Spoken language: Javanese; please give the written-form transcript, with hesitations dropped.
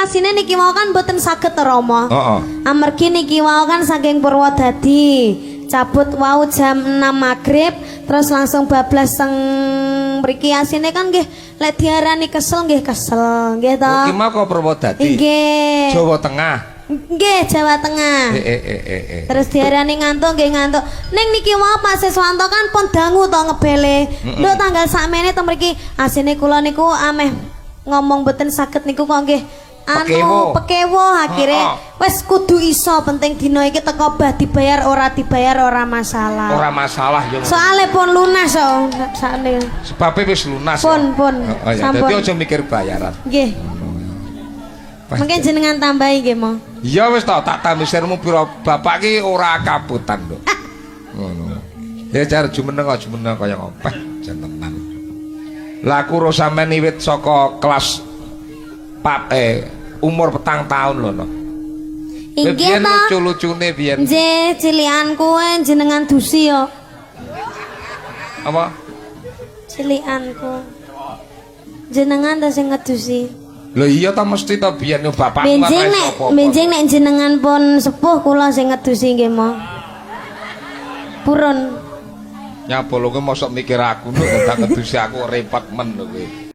asine niki wau kan mboten saged to, Rama. Heeh. Amargi niki wau kan saking Purwodadi. Cabut wau jam 6 maghrib terus langsung bablas teng mriki, asine kan nggih lek diarani kesel nggih kesel nggih to. Oh, ki mau kok Purwodadi. Nggih. Jawa Tengah. Nggih, Jawa Tengah. Eh eh eh eh. eh. Terus diarani ngantuk nggih ngantuk. Ning niki wau Pak Siswanto kan pun dangu to ngebele. Nduk, tanggal sakmene to mriki, asine kula niku ameh ngomong mboten saged niku kok nggih anu Pekewo. Pekewo akhire. Wis kudu iso, penting dina iki teko, bah dibayar ora dibayar ora masalah. Ora masalah ya. Soale pun lunas kok sakne. Sebabnya wis lunas. Pun, ya. pun. Oh, ya. Sampun. Dadi aja mikir bayaran. Nggih. Mungkin jenengan tambahi nggih mo. Iya wis to, tak tambahi sirmu pira, bapak ki ora kabutan lho. Ngono. Ya jar jumeneng kok jumeneng kaya ngopeh jan tenan. Lah aku ro sampean wiwit saka kelas pap umur 4 tahun lho no. Inggih Biyen to. Lucu-lucune biyen. Nggih, cilikanku jenengan dusi yo. Apa? Cilikanku. Jenengan ta sing ngedusi. Lho iya ta, mesti ta, biyen yo bapakmu kan Benjing ra iso nek apa-apa. Benjing nek jenengan pun sepuh kula sing ngedusi nggih mo. Purun. Nyapa lho kowe mosok mikir aku lho, tak ngedusi aku, repot men lho kowe.